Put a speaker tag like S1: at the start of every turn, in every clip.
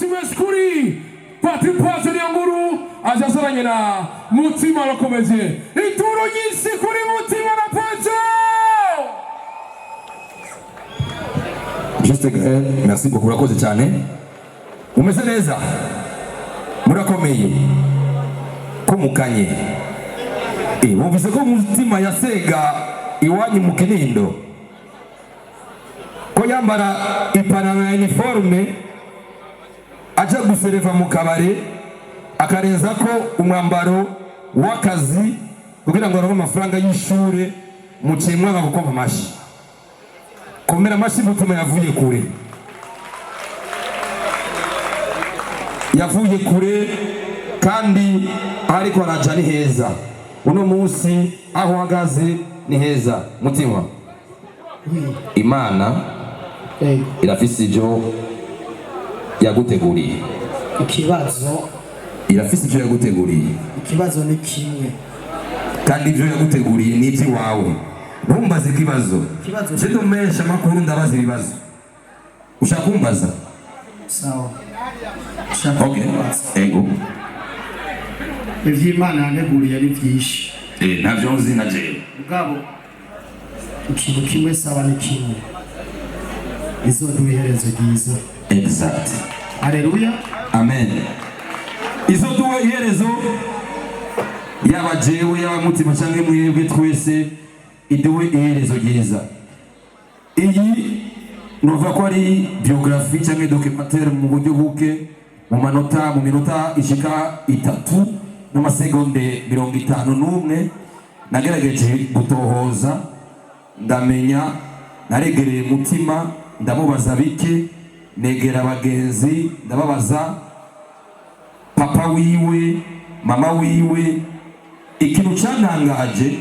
S1: Amashyi menshi kuri Patrick Pazo, niyo nkuru aje azananye na Mutima arakomeje. Ituro nyinshi kuri Mutima na Pazo.
S2: Juste Gaël, merci beaucoup, urakoze cyane. Umeze neza, murakomeye ko mukanye. Wumvise ko Mutima yasega iwanyu mu Kinindo, ko yambara ipantaro ya uniforme aja gusereva mu kabare, akarenza ko umwambaro w'akazi kugira ngo aronke amafaranga y'ishure. Muciye mwanga gukoma amashyi. Komera amashyi Mutima, yavuye kure, yavuye kure kandi ariko araja ni heza. Uno munsi aho uhagaze ni heza, Mutima. Imana irafise ivyo yaguteguriye.
S3: Ikibazo
S2: Irafise ivyo yaguteguriye.
S3: Ikibazo ni kimwe.
S2: Kandi ivyo yaguteguriye ni ivy'iwawe. Ntumbaze ikibazo.
S3: Ikibazo-
S2: Je ndumesha amakuru, ndabaza ibibazo ushaka kumbaza.
S3: Sawa. Shaka
S2: Okay.
S3: kubaza.
S2: Ego.
S3: Ivy'Imana yanteguriye ni vyinshi.
S2: Ntavyo nzi na jewe.
S3: Mugabo ikintu kimwe sawa ni kimwe: izoduha iherezo ryiza.
S2: Exact.
S3: Aleluya.
S2: Amen. Izoduwe iherezo, yaba jewe, yaba Mutima, canke mwebwe twese, iduwe iherezo ryiza. Iyi novuga ko ari biographie canke documentaire mu buryo buke, mu manota, mu minota ishika 3 n'amasegonde 51. Nagerageje gutohoza, ndamenya, naregereye Mutima ndamubaza bike, negera abagenzi ndababaza papa wiwe, mama wiwe. Ikintu cyantangaje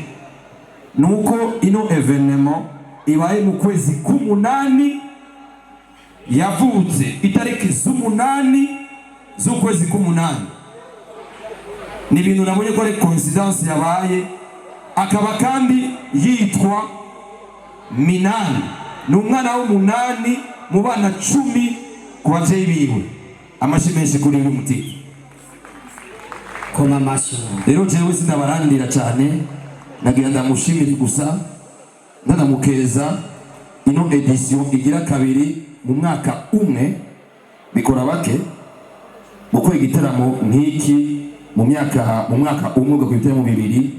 S2: ni uko ino événement ibaye mu kwezi k'umunani, yavutse itariki z'umunani z'ukwezi k'umunani. Ni ibintu nabonye ko ari coïncidence yabaye. Akaba kandi yitwa Minani, ni umwana w'umunani mu bana 10 ku babyeyi biwe. Amashyi menshi kuri uyu mutima.
S3: Koma amashyi.
S2: Rero jewe sindabarandira cyane, nagira ndamushimire gusa, ndanamukeza. Ino édition igira kabiri mu mwaka umwe, bikora bake gukora igitaramo nk'iki mu mwaka umwe, ugakora ibitaramo bibiri,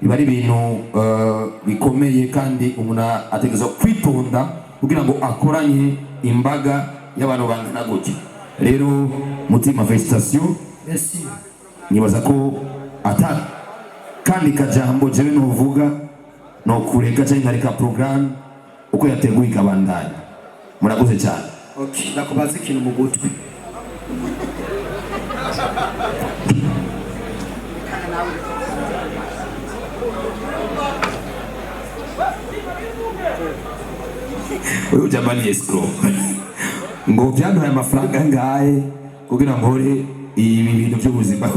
S2: biba ari ibintu bikomeye, kandi umuntu ategerezwa kwitonda kugira ngo akoranye imbaga y'abantu bangana gutya. Rero Mutima, félicitations.
S3: Merci.
S2: Nibaza ko ata kandi kajambo jewe novuga, nokureka cyangwa nkareka programme uko yateguye ikabandanya. Murakoze cyane.
S3: Okay, ndakubaza ikintu mu gutwi.
S2: Uyu jamani escrow ngo byanduhaye amafaranga angahe kugira ngo nkore ibi bintu by'ubuzima?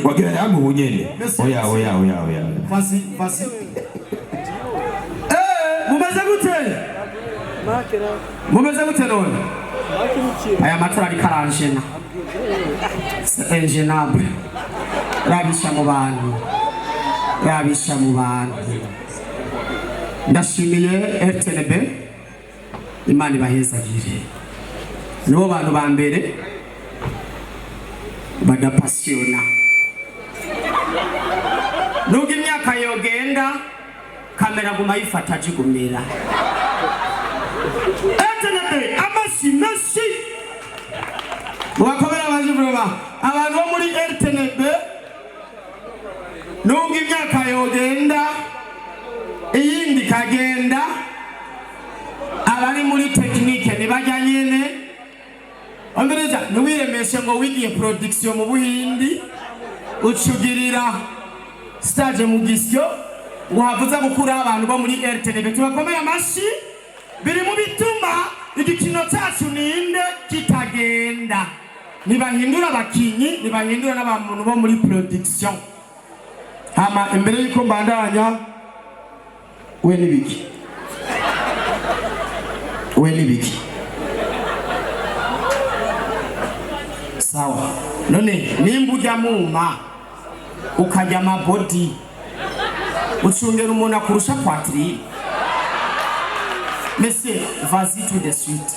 S2: Wagira yamubu nyene. Oya, oya, oya, oya.
S3: Vas-y, vas-y. Mumeze gute? Mumeze gute none? Aya matara ariko aranjena. C'est ingénable. Rabisha mu bantu. Rabisha mu bantu. Ndashimiye RTNB. Imana ibahezagire. Nibo bantu ba mbere badapasiyona. Nubwo imyaka yogenda, kamera guma yifata jigumira. RTNB, amashyi menshi. Mubakomere amashyi vraiment. Abantu bo muri RTNB, nubwo imyaka yogenda iyindi ikagenda, abari muri technique ntibajya nyene. Ombereza, ntiwiremeshe ngo wigiye production mu Buhindi, ucugirira stage mu gisyo, ngo havuze gukura. Abantu bo muri RTNB tubakomeye amashyi. Biri mu bituma igikino cyacu ninde kitagenda. Ntibahindura abakinyi, ntibahindura n'abantu bo muri production. Hama imbere y'uko mbandanya, we nibiki, we nibiki? Sawa, none nimba ujya muma ukajya amabody, ucungera umuntu akurusha poitrine? Monsieur, vas-y tout de suite.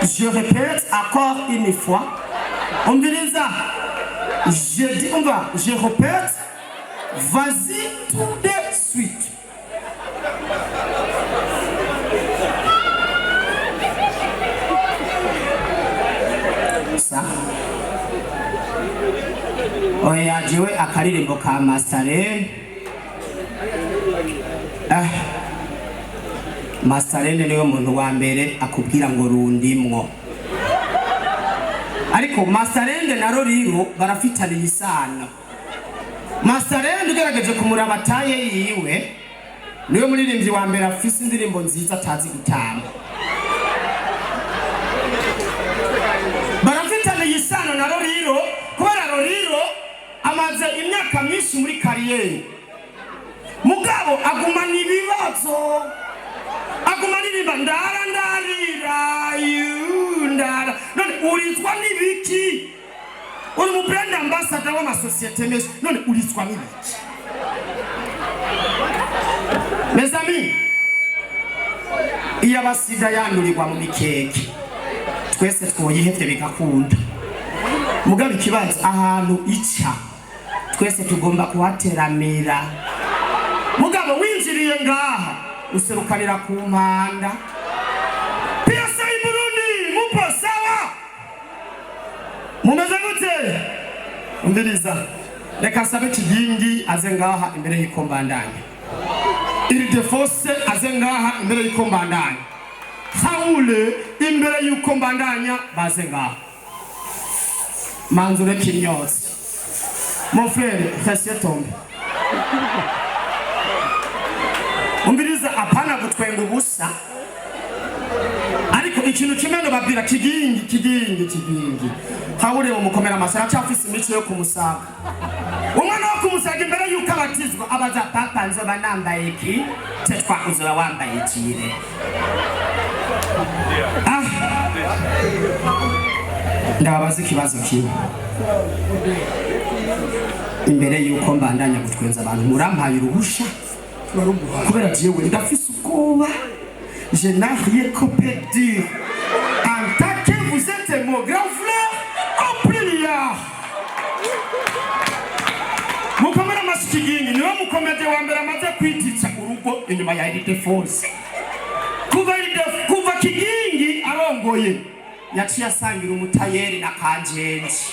S3: Je répète encore une fois, umviriza, je dis, umva, je répète, vas-y tout de suite. Sa oya, jewe akaririmbo ka Mastarene, ah, Mastarene niwe muntu wa mbere akubwira ngo rundimwo, ariko Mastarende na Roriro barafitaniye isano. Mastarende, ugerageje kumuraba taille yiwe, niwe muririmbyi wa mbere afise indirimbo nziza atazi gutamba. Barafitaniye isano na Roriro kubera Roriro amaze imyaka myinshi muri carrière, mugabo agumana ibibazo, aguma aririmba ndara ndarira yu, ndara. None urizwa n'ibiki? Uri mu brand ambassador w'amasosiyete menshi, none urizwa n'ibiki? Mes amis, iyo abasida yandurirwa mu mikeke, twese twoyihevye bigakunda. Mugabo ikibazo, ahantu ica twese tugomba kuhateramira. Mugabo winjiriye ngaha, userukanira ku mpanda. PSA Burundi, mupo sawa? Mumeze gute? Umviriza, reka sabe Kigingi aze ngaha imbere y'ikombandanya, Ildefose aze ngaha imbere y'ikombandanya, Haule imbere y'uko mbandanya, baze ngaha. Manzure kinyotsi, mon frère, reste tombe. Umviriza, apana gutwenga ubusa, ariko ikintu kimwe nobabwira: Kigingi, Kigingi, Kigingi, Haule mumukomera amashyi, aracyafise imico yo kumusaga. Umwana wo kumusaga, imbere y'uko abatizwa, abaza: "Papa, nzoba nambaye iki?" Tetwa, uzoba wambaye ikire. Ah, ndababaza ikibazo kimwe imbere y'uko mbandanya gutwenza abantu. Murampaye uruhusha? Kubera jewe ndafise ubwoba, je n'ai rien que peux dire en tant que vous êtes mon grand frère au pliard. Mukomere amashyi Kigingi, niwe mukomede wa mbere amaze kwitica urugo inyuma ya Ildefonse. Kuva Kigingi arongoye, yaciye asangira umutayeri na Kanjenje.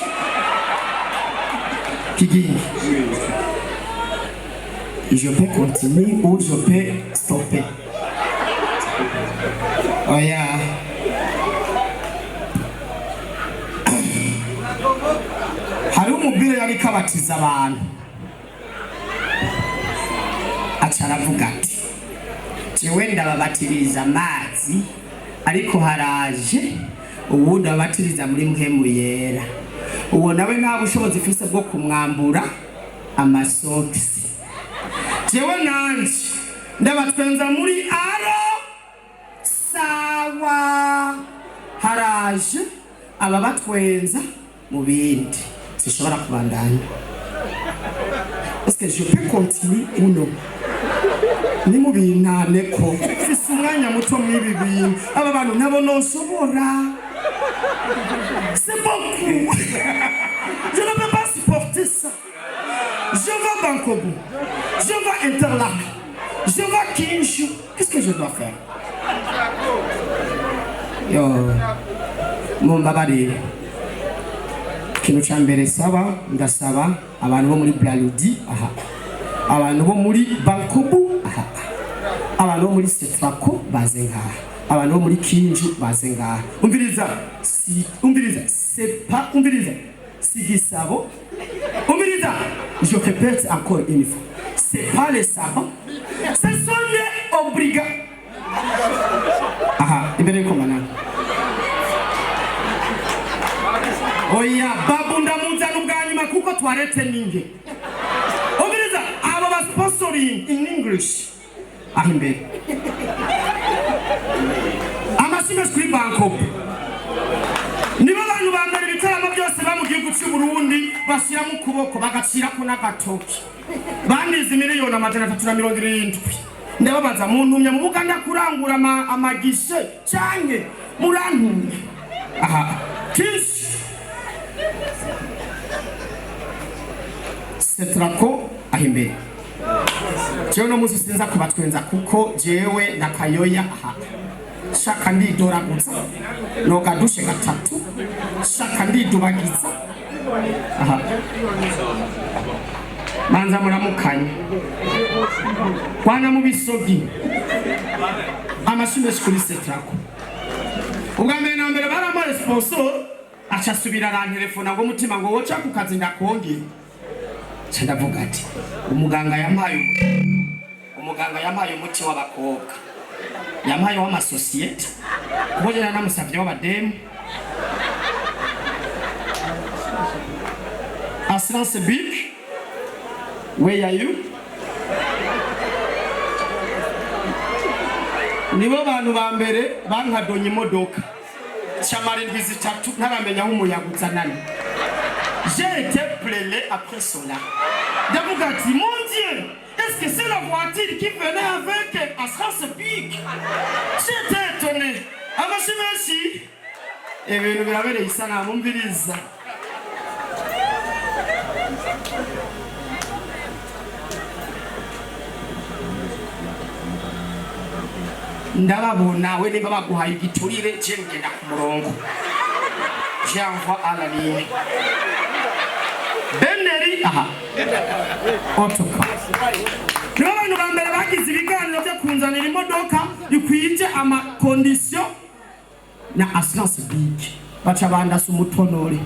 S3: Kigingi, je peux continuer ou je peux stopper? Oya, hariho umubwire yariko abatiza abantu, aca aravuga ati: "Jewe ndababatiriza amazi, ariko haraje uwundi ababatiriza muri Mpwemu Yera. Uwo nawe nta bushobozi mfise bwo kumwambura amasokisi. Jewe nanje ndabatwenza muri aro sawa, haraje ababatwenza mu bindi." Sishobora kubandanya. Est-ce que je peux continuer ou non? Nimubintane ko mfise umwanya muto mw'ibi bintu. Aba bantu nabo noshobora, c'est beaucoup, je ne peux pas supporter ça. Je vais Bankobu, je vais Interlac, je vais Kinshu, qu'est-ce que je dois faire? Yo, mumbabarire. Ikintu ca mbere saba, ndasaba abantu bo muri Brarudi aha, abantu bo muri Bankobu aha, abantu bo muri Setraco baze ngaha, abantu bo muri Kinju baze ngaha. Umviriza, si umviriza, c'est pas, umviriza, si gisabo, umviriza, je répète encore une fois, c'est pas les sabons, ce sont les obliga aha imbere y'uko manana. Oya, babu ndamuzana ubwa nyuma kuko toilette ninge. Umviriza, abo ba sponsoring in English aho imbere. Amashyi menshi kuri Bankobu. Ni cy'u Burundi bashyiramo ukuboko, bagacirako n'agatoki. Banize 370,000,000. Ndababaza, muntumye mu Buganda kurangura amagishe canke murantumye aha kinshi? Setrako aho imbere, jewe no musi sinza kubatwenza, kuko jewe na Kayoya aha shaka ndidoraguza, noga dushe gatatu, shaka ndidubagiza aha. Manza muramukanye kwana mu bisogi. Amashi menshi kuri Setrako. Ubwa mbere na mbere baramuhaye sponsor, aca asubira arantelefona ngo: "Mutima," ngo, "woca ku kazi ndakongera." Nca ndavuga ati: "Umuganga yampaye umuti, umuganga yampaye umuti w'abakobwa, yampaye w'amasosiyete, kuko jye namusavye w'abademu." Assurance Big, where are you? Nibo bantu ba mbere bankadonye imodoka, camara indwi 3 ntaramenya aho umuyaga uzanana. J'ai été pleuré après cela. Ndavuga ati: "Mon Dieu, est-ce que c'est la voiture qui venait avec Assurance Big?" J'étais étonné. Amashi menshi, ibintu birabereye isanamu. Mviriza. Ndababona we, niba baguhaye igiturire, je ngenda ku murongo, j'envoie à la ligne. Beneri aha otoka, nibo bantu ba mbere bagize ibiganiro byo kunzanira imodoka ikwije ama conditions na Assurance Big, baca bandasa umutonore.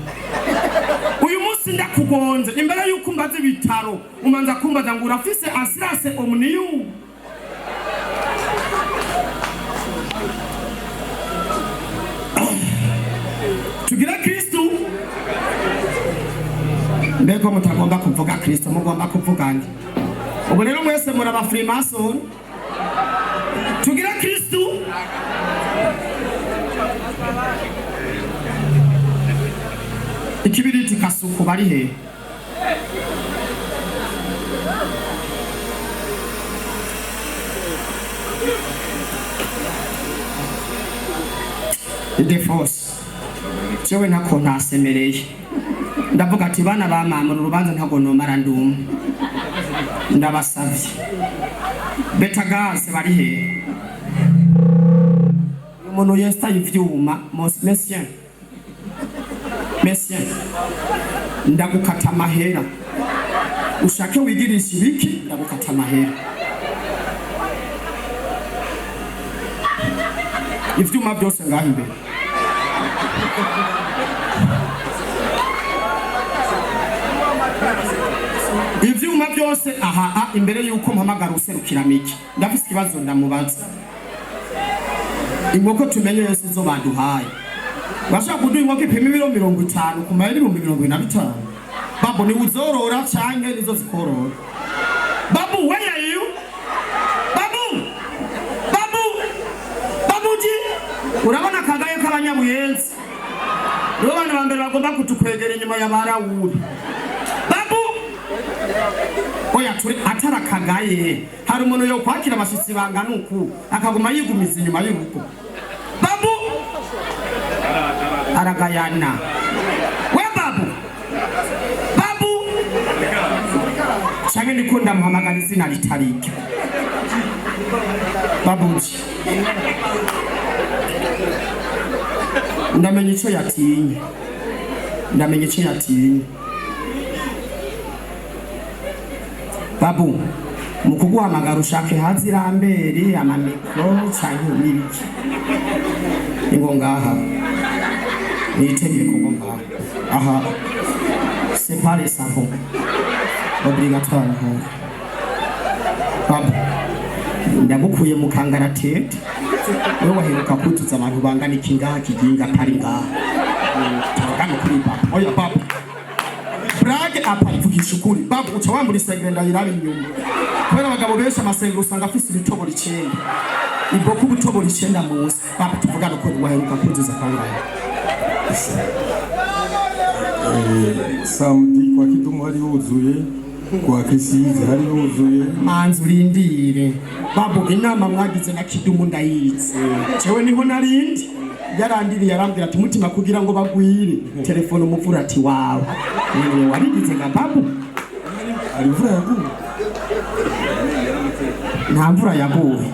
S3: Uyu munsi ndakugonze, imbere yuko umbaza ibitaro umanza kumbaza ngo: "Urafise assurance Omnium?" Tugire Kristu. Mbega mutagomba kuvuga Kristo, mugomba kuvuga nde? Ubu rero mwese muri aba freemason. Tugire Kristu. Ikibiriti Kasuku bari he? Idefos, jewe ntako ntasemereye. Ndavuga ati: "Bana ba mama, uru rubanza ntabwo nomara ndumwe, ndabasavye." Betagaze bari he? Uyu muntu yestaye ivyuma, monsieur, monsieur, ndagukata amahera. Ushake wigirisha ibiki, ndagukata amahera. Ivyuma byose ngaho imbere. Ivyuma byose aha a imbere yuko mpamagara userukira miki, ndafise ikibazo ndamubaza. Inkoko tumenye yose zo baduhaye, bashaka kuduha inkoko ipima ibiro 50 ku mayeri 25,000. Babu, ni uzorora canke nizo zikorora? Babu, where are you? Babu, Babu, Babuji, urabona akagaye k'abanyabuyenzi, nibo bantu ba mbere bagomba kutukwegera inyuma ya barawuri. Babu, oya, turi atari akagaye, hari umuntu yo kwakira abashitsi bangana uku akaguma yigumiza inyuma y'urugo? Babu aragayana. We Babu, Babu, canke ndiko ndamuhamagara izina ritari iryo? Babuji, ndamenya ico yatinye, ndamenya ico yatinye. Babu, mu kuguhamagara ushake hazi rambere ama micro canke n'ibiki, ningo ngaha ni itegeko ngo ngaha aha, c'est pas les savons obligatoire. Babu, ndagukuye mu kangaratete. Wewe waheruka kutuza abantu bangana iki ngaha kiginga atari ngaha? Tuvugane kuri babu. Oya babu, blague à part, vugisha ukuri babu, uca wambura isengero ndayiraba inyuma, kubera abagabo benshi amasengero usanga afise ibitoboro 9, iboko ubutoboro 9 munsi. Babu, tuvugane ukuri, waheruka kuzuza kangahe?
S4: Samedi kwa Kidumu hari huzuye, kwa Kisizi hari huzuye.
S3: Manzi, urindire. Babu, inama mwagize na Kidumu ndayizi. Jewe niho narindi, yarandiriye, arambwira ati: "Mutima, kugira ngo bagwire telefone umuvura." Ati: "Wawe niwe wabigize nka babu."
S4: Hari imvura yaguye.
S3: Nta mvura yaguye,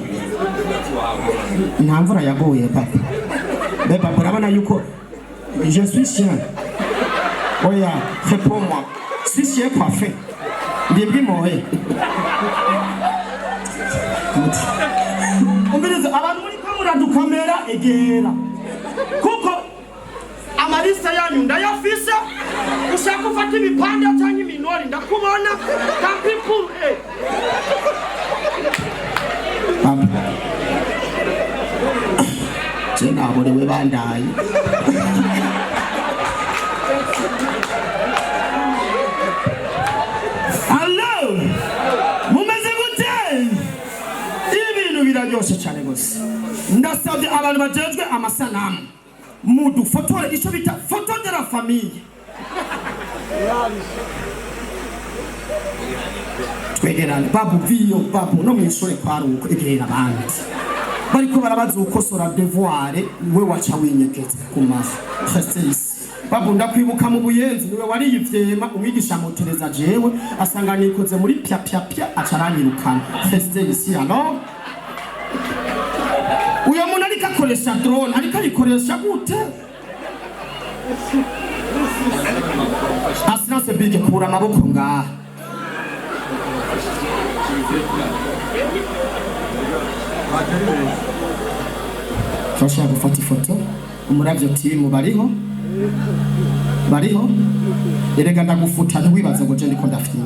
S3: nta mvura yaguye, papa. Be papa, urabona yuko je suis chien? Oya, réponds-moi, suis chien coiffé, ndibwa imohe. Umviriza, abantu muri ko muradukamera, egera, kuko amalista yanyu ndayafise. Ushaka ufata ibipande cyangwa iminori, ndakubona kampikuru, eh. Papa, je naborewe bandaye. Allo, mumeze gute? Ibintu biraryoshe cyane gose. Ndasabye abantu bajejwe amasanamu, mudufotore icyo bita photo de la famille. Twegerane. Babu viyo, babu, no mw'ishure kwari uko, egera abandi bariko barabaza ukosora devoir, we waca winyegeza ku maso. Reste. Babu, ndakwibuka mu Buyenzi, niwe wariye ivyema, umwigisha amutereza jewe, asanga nikoze muri pya pya pya, aca aranyirukana. Reste ici. Alors, uyo muntu ariko akoresha drone, ariko ayikoresha gute? Assurance bige, kura amaboko ngaha. Turashobora gufata ifoto. Umuravyo timu bariho, bariho. Erega ndagufuta, ntiwibaze ngo je ndiko ndafyina.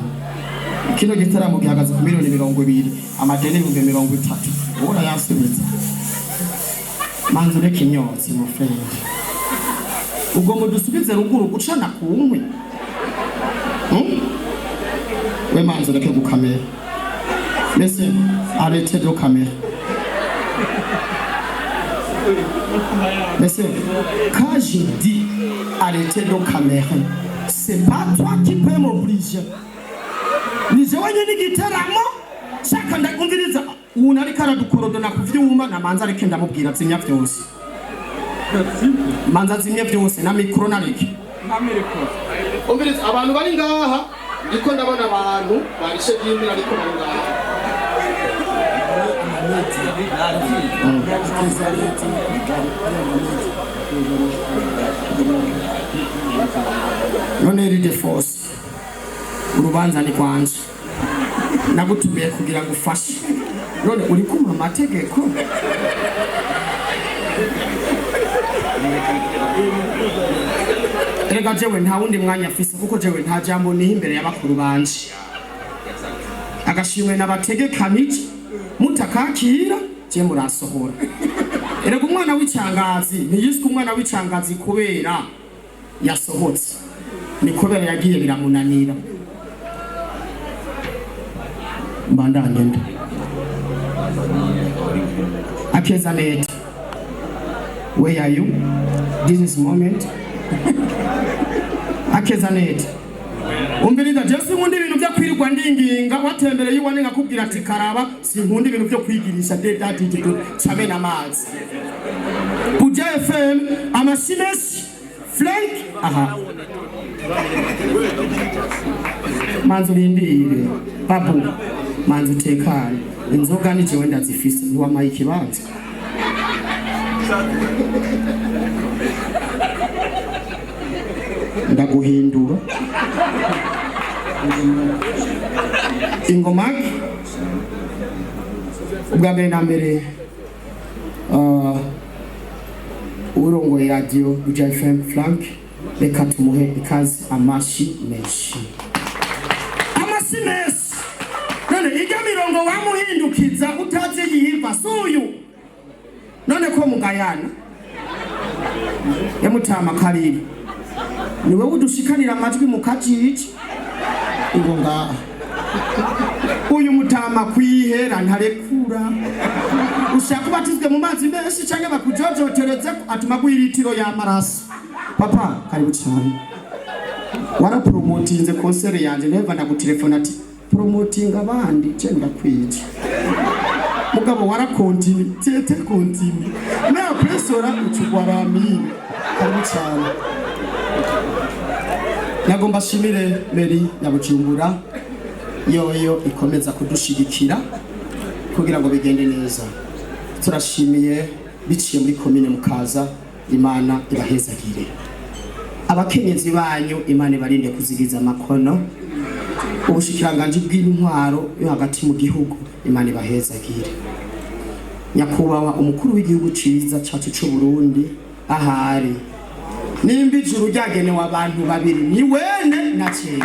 S3: Kino gitaramo gihagaze ku miliyoni 20, amadeni 30,000, wowe urayansubiza. Manzi, ureke inyotsi mufenge. Ubwo mudusubize ruguru gucana ku nkwi. We manzi, ureke gukamera. Mbese arrêtez de caméra. Monsieur, quand je dis arrêtez de caméra, c'est pas toi qui peux m'obliger. Ni jewe nyene igiteramo shaka ndakumviriza. Umuntu ariko aradukorodona ku vyuma, namanza areke, ndamubwira zimya vyose. Manza zimye vyose na mikro nareke. Umviriza, abantu bari ngaha, ndiko ndabona abantu barishe byimira, ariko bari ngaha. None ride force, urubanza ni kwanje, nagutumiye kugira ngo ufashe, none uri kumva amategeko. Erega jewe nta wundi mwanya afise, kuko jewe nta jambo niha imbere y'abakuru banje. Agashimwe nabategekanije, mutakakira je murasohora. Erega umwana w'icangazi ntiyiswe umwana w'icangazi kubera yasohotse, ni kubera yagiye biramunanira. Mbandanye nda akeza neta. Where are you this is moment? Akeza neta. Umviriza, je sinkunda ibintu byo kwirirwa ndinginga. Watembereye iwane nkakubwira ati karaba. Sinkunda ibintu byo kwigirisha dedadide camena amazi. Buja FM, amashi menshi. Frank, aha, manzi urindire. Babu, manzi utekane. Inzoga ni jewe ndazifise, ntiwamaye ikibanza. Ndaguhindura ingoma. Ubwa mbere na mbere, urongoye radiyo Buja FM, Frank, reka tumuhe ikaze. Amashi menshi, amashi menshi. None ijya mirongo wamuhindukiza utazi yiva suyu. None ko mugayana yamutama kariri, ni wowe udushikanira amajwi mu kajiji ngo ngaha. Uyu mutama kwihera ntarekura. Ushaka ubatizwe mu mazi menshi cyangwa bakujojotereze, atuma guha iritiro y'amaraso. Papa, karibu cyane. Warapromotinze concert yanje, neva ndagutelefona ati promotinga abandi, je ndakwica. Mugabo warakontini tete kontini mais après cela ucugwaramire. Karibu cyane. Nagomba ashimire mairie ya Bujumbura, yoyo ikomeza kudushigikira kugira ngo bigende neza. Turashimiye biciye muri komine Mukaza. Imana ibahezagire. Abakenyezi banyu, Imana ibarinde kuzigiza amakono. Ubushikiranganji bw'intwaro yo hagati mu gihugu, Imana ibahezagire. Nyakubahwa umukuru w'igihugu ciza cacu c'u Burundi, ahari nimba ijuru ryagenewe abantu babiri, ni wene na cewe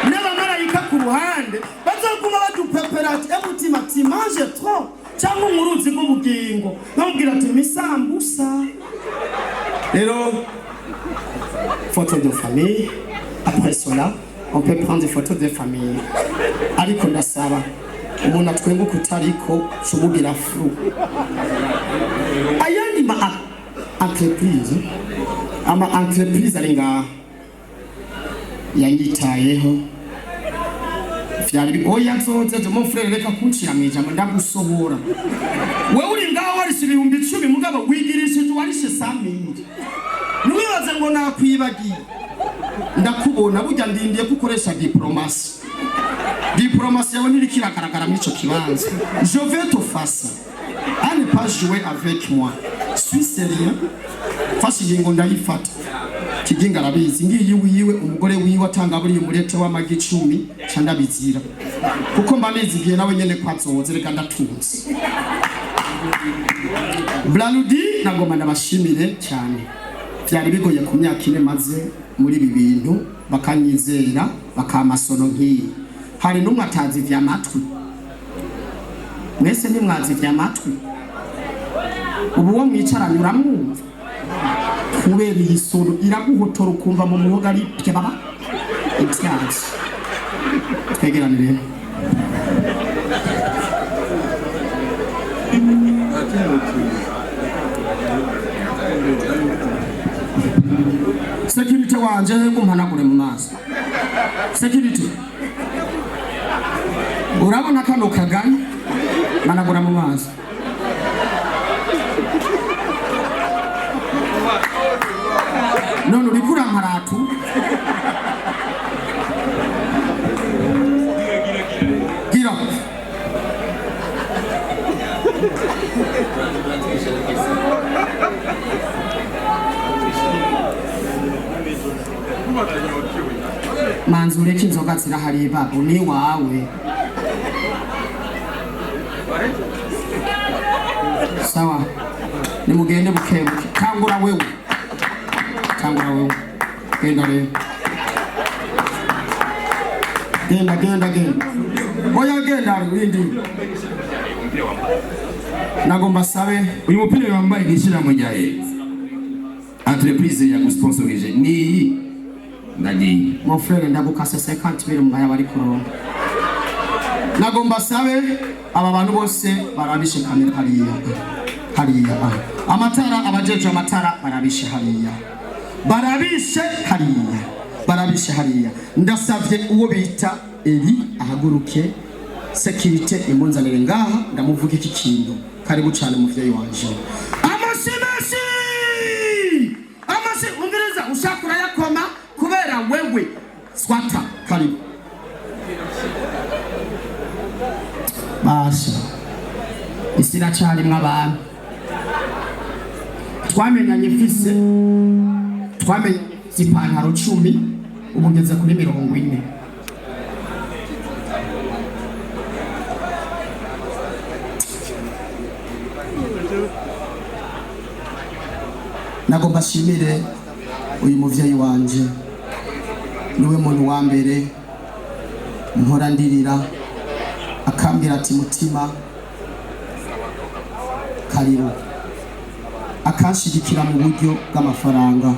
S3: n'abamarayika ku ruhande bazoguma badupepera ati: "Emutima timanje trop", cyangwa umuruzi bw'ubugingo bamubwira ati misambusa. Rero photo de famille. Après cela, on peut prendre des photos de famille, ariko ndasaba umuntu atwenguka utariko cumugira flou. Ayandi ma entreprise, ama entreprise ari ngaha yanyitayeho, vyari oya nzoze je. Mon frère, reka kuncira mwijambo, ndagusohora. Wewe uri ngaho warishe 10.000, mugabo wigirishije warishe 100.000. Ntiwibaze ngo nakwibagiye, ndakubona. Burya ndindiye ko ukoresha diplomatie. Diplomatie yawe ntiriko iragaragara muri ico kibanza. Je vais te faire à ne pas jouer avec moi. Suis sérieux, fashe ingingo ndayifata. Kiginga arabizi, ngiyi wiwe umugore wiwe atanga buriya umurete w'amagi 10 ca ndabizira, kuko mba nizigiye nawe nyene ko azoze. Reka ndatunze Brarudi. Nagomba ndabashimire cyane. Byari bigoye ku myaka 4 maze muri ibi bintu, bakanyizera, bakamasono nk'iyi. Hari n'umwe atazi ivy'amatwi? Mwese ntimwazi ivy'amatwi. Ubu uwo mwicaranye uramwumva kubera iyi sono iraguhotora, ukumva mu muhogo ari baba ibyazi. Twegerane rero. Security wanje, ngumpanagure mu maso. Security, urabona kano kagani, managura mu maso. None uriko uramparatu. Gira. Manzi, ureke inzoga zirahari, babu ni wawe. Sawa, nimugende bukebuke. Tangura wewe, tangura wewe. Genda rero, genda, genda, genda. Oya, genda windi. Nagomba sabe.
S2: Uyu mupira wambaye ni ryaye entreprise yagusponsorije ni iyi. Ndagiye.
S3: Mon frère, ndagukase 50 mille mu bari kuronka. Nagomba sabe aba bantu bose barabishe kamera hariya, hariya. Ah. Amatara, abajeje amatara barabishe hariya, barabishe hariya, barabishe hariya. Ndasavye uwo bita Eli ahaguruke, sécurité imunzanire ngaha, ndamuvuga iki kintu. Karibu cyane, muvyeyi wanje. Amasi menshi, amasi. Umviriza, ushaka urayakoma kubera wewe swata. Karibu basha. Isi iracarimwo abantu. Twamenyanye mfise, twamenyanye mfise ipantaro 10, ubu ngeze kuri 40. Nagomba ashimire uyu muvyeyi wanje, niwe muntu wa mbere mpora ndirira akambwira ati: "Mutima, karibu", akanshigikira mu buryo bw'amafaranga.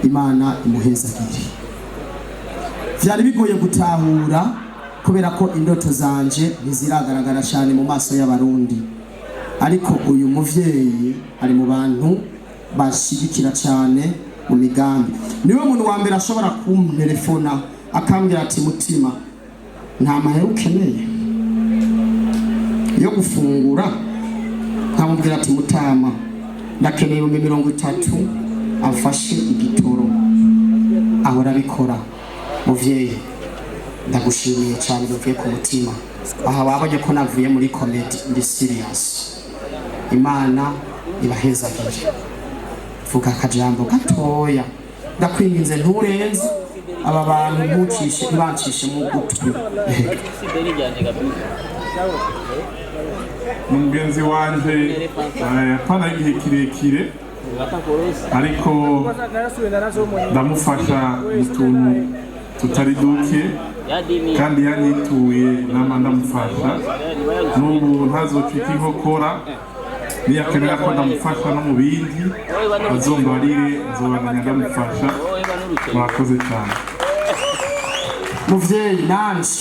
S3: Imana imuhezagire. Vyari bigoye gutahura kubera ko indoto zanje ntiziragaragara cyane mu maso y'Abarundi, ariko uyu muvyeyi ari mu bantu bashigikira cyane. Mu migambi niwe muntu wa mbere ashobora kumtelefona akambwira ati: "Mutima, nta mahera ukeneye yo gufungura?" Nkamubwira ati: "Mutama, ndakeneye 30,000 amfashe igitoro." Ahora abikora. Muvyeyi, ndagushimiye cyane bivuye ku mutima. Aha wabonye ko navuye muri comédie, ndi serious. Imana ibahezagire. Vuga akajambo gatoya, ndakwinginze, nturenze. Aba bantu ntucishe, ntibancishe mu gutwi.
S5: Ni mugenzi wanje, apana igihe kirekire, ariko ndamufasha mu tuntu tutari duke, kandi yanyituye nama ndamufasha. N'ubu ntazocika inkokora. Niyakenera ko ndamufasha no mu bindi, azombarire, nzobandanya ndamufasha. Murakoze cyane.
S3: Muvyeyi, nanje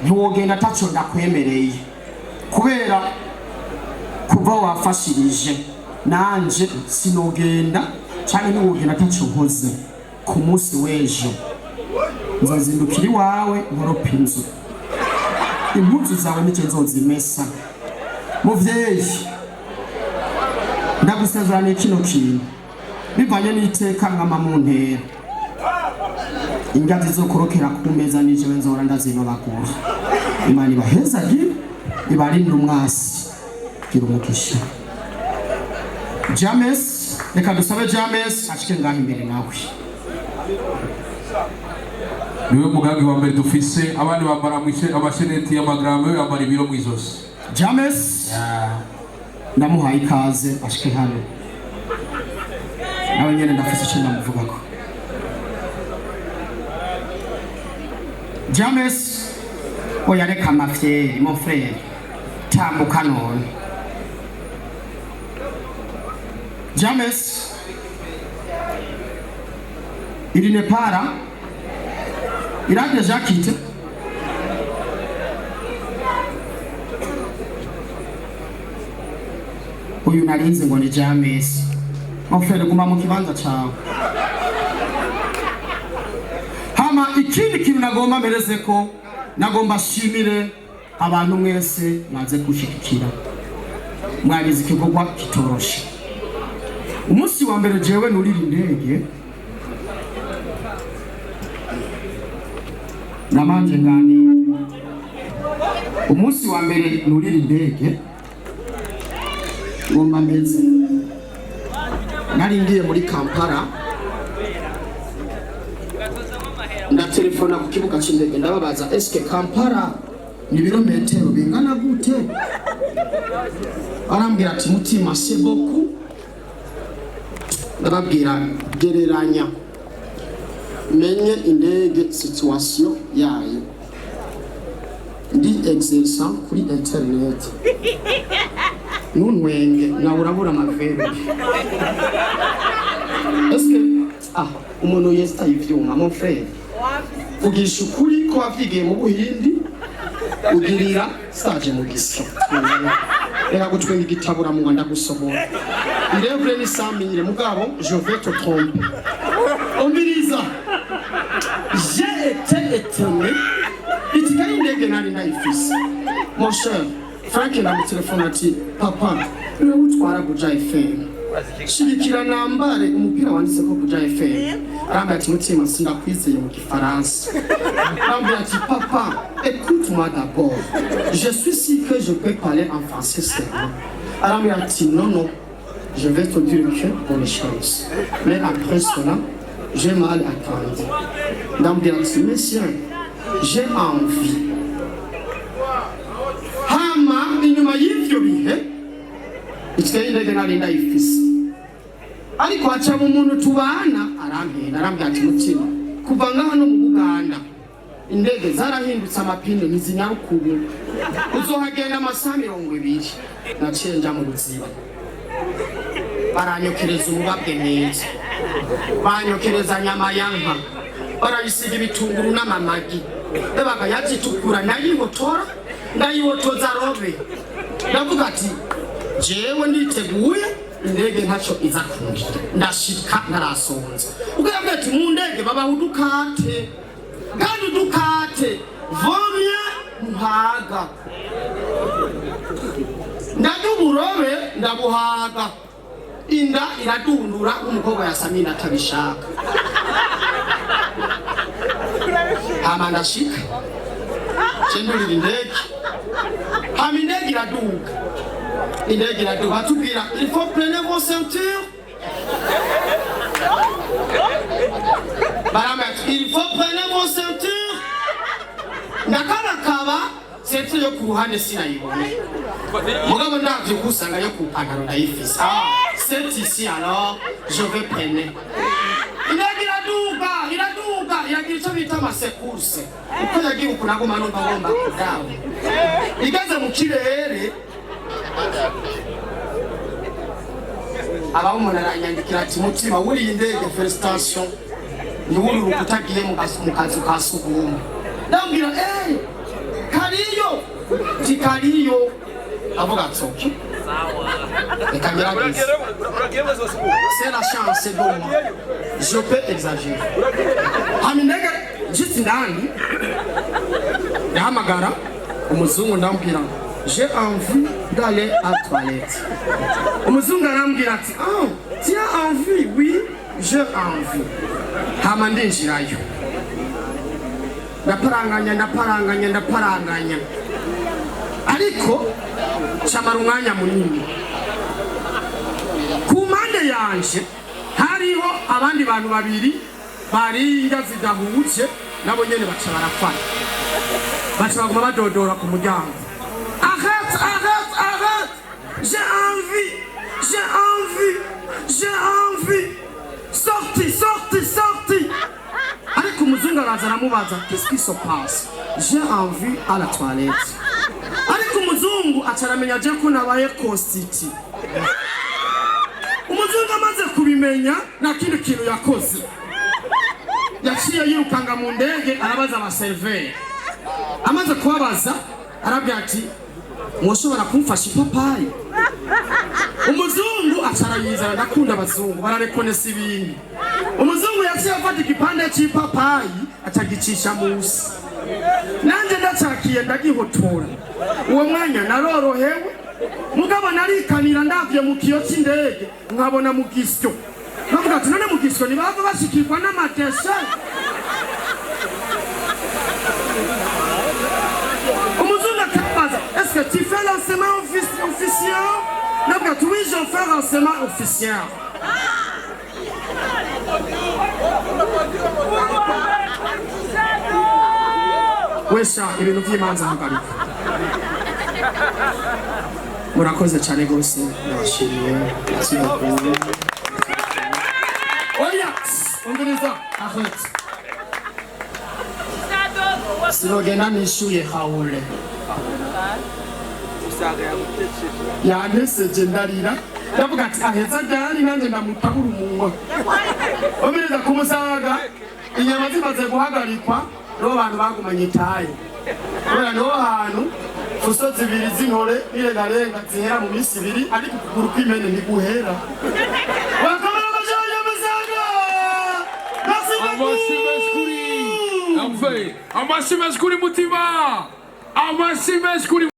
S3: ntiwogenda ataco ndakwemereye, kubera kuva wafashirije nanje sinogenda canke ntiwogenda ataco nkoze. Ku munsi w'ejo nzozindukira iwawe, nkoropa inzu, impuzu zawe nico nzozimesa. Muvyeyi, ndagusezeraniye kino kintu bivanye n'iteka nkama mu ntera ingazi zo kurokera ku meza, nije nzora ndazinobagura. Imana ibahezagire, ibarinde umwasi. Gira umugisha, James. Reka dusabe James ashike ngaho imbere nawe.
S1: Niwe mugambi wa mbere dufise. Abandi bambara amasheneti y'amagarama, we yambara ibiro mu izosi.
S3: James, ndamuhaye ikaze, ashike hano nawe nyene. Ndafise icyo ndamuvugako. James, oya, reka amafyeri. Mon frère, tambuka none. James, il n'est pas là, il a déjà quitté. Uyu narinzi ngo ni James. Mon frère, guma mu kibanza cawe. Hama ikindi kintu nagomba mpereze ko, nagomba shimire abantu mwese mwaze kushigikira, mwagize igikorwa kitoroshe. Umunsi wa mbere jewe nurira indege, namanje nganira. Umunsi wa mbere nurira indege, ngomba meze, nari ngiye muri Kampala, ndatelefona ku kibuga c'indege, ndababaza: "Eske Kampala ni ibirometero bingana gute?" Arambwira ati: "Mutima, c'est beaucoup." Ndababwira: "Gereranya menye indege situation yayo." Ndi exerçant kuri internet, ntuntwenge nawe, urabura amavere. Eske ah, umuntu yesitaye ivyuma? Mon frère, vugisha ukuri ko wavyigiye mu Buhindi, ugirira stage mu gisyo. Reka gutwenga igitabura ndagusohora. Irevure ni 100 000, mugabo je vais te tromper. Umviriza, j'ai été étonné. Itike y'indege nari ndayifise. Mon cher Frank, ndamutelefona ati: "Papa, niwe utwara Buja FM, shigikira nambare umupira wanditseko Buja FM." Arambwira ati: "Mutima, sindakwizeye mu gifaransa." Arambwira ati: "Papa, écoute-moi d'abord, je suis sûr que je peux parler en français seulement." Arambwira ati: "Non, non, je vais te dire que bonne chance, mais après cela j'ai mal attendu." Ndambwira ati: "Monsieur, j'ai envie." Hama inyuma y'ivyo bihe, itike y'indege nari ndayifise, ariko hacamo umuntu tubana arampenda, arambwira ati: "Mutima, kuva ngaha no mu Buganda indege zarahindutse amapine, ntizinyaruka ubu, uzohagenda amasaha 20." Naciye nja mu Ruziba, baranyokereza umubabwe neza, banyokereza nyama ya nka, barayisiga ibitunguru n'amamagi, ebaga yazitukura, ndayihotora, ndayihotoza robe. Ndavuga ati: "Jewe nditeguye." Indege ntacyo iza kungira, ndashika ntarasonza. Ubwo yambwiye ati mu ndege babaha udukate, kandi udukate vomye muhaga. Ndarya uburobe ndabuhaga, inda iradundura nk'umukobwa yasamye atabishaka. Hama ndashika, cendurira indege, hama indege iraduga, indege iraduga, batubwira: "Il faut prenez vos ceintures." Barambwira ati: "Il faut prenez vos ceintures." Ndakabakaba, ceinture yo ku ruhande sinayibona, mugabo ndavye kusanga yo ku pantaro ndayifise. Ah, c'est ici, alors je vais prendre. Indege iraduga, iraduga, iragira ico bita ama secousses. Uko yagiye uku, naguma numva ngomba kudawa. Igeze mu kirere, abaho umuntu aranyandikira ati: "Mutima, wuriye indege, félicitations, ntiwururuka utagiye mu kazu ka sugumwe." Ndambwira: "Eh, kariyo ti kariyo." Avuga ati: "Okay, reka ngerageze." C'est la chance de moi, je peux exagérer. Hama indege nshitse indani, ndahamagara umuzungu, ndamubwira: "J'ai envie d'aller à toilette." Umuzungu arambwira ati: "Ah, tu as envie?" "Oui, j'ai envie." Hama ndinjirayo, ndaparanganya, ndaparanganya, ndaparanganya, ariko camara umwanya munini. Ku mpande yanje hariho abandi bantu babiri bariye indya zidahuje, nabo nyene baca barafata, baca baguma badodora ku muryango: "Arrête, arrête, arrête, j'ai envie, j'ai envie, j'ai envie, sorti, sorti, sorti." Ariko umuzungu araza aramubaza: "Qu'est-ce qui se passe?" "J'ai envie à la toilette." Ariko umuzungu aca aramenya je ko nabaye constipé. Umuzungu amaze kubimenya, nta kindi kintu yakoze, yaciye yirukanga mu ndege, arabaza aba serveurs. Amaze kubabaza, arabwira ati: "Mwoshobora kumfasha ipapayi?" Umuzungu aca arayizana. Ndakunda abazungu, bararekonesa ibintu. Umuzungu yaciye afata igipande cy'ipapayi, acagicisha munsi, nanjye ndacakiye, ndagihotora. Uwo mwanya narorohewe, mugabo narikanira ndavye mu kiyo c'indege, nkabona mu gisyo, bavuga ati: "None mu gisyo ntibava bashikirwa n'ama déchets?" Umuzungu akabaza: "Est-ce que tu fais l'enseignement officiel?" Ndavuga ati: "Oui, je fais l'enseignement officiel." Wesha ibintu by'imanza, hagarika. Murakoze cyane rwose, ndabashimiye. Merci beaucoup. Oya, umviriza, arrête, sinogenda nishyuye. Hawule yanteseje, ndarira, ndavuga ati aheza ryari nanjye ndamutabura umunwa. Umviriza, ku Musaga inyama zimaze guhagarikwa, niho bantu bagumanye itaye, kubera niho hantu fuso zibiri z'intore n'irengarenga zihera mu minsi 2, ariko ukuguru kw'imene ntiguhera. Bakomera amajanja, Musaga. Merci.
S1: Amashyi menshi kuri
S3: beaucoup.
S1: Hervé, amashyi menshi kuri Mutima, amashyi menshi kuri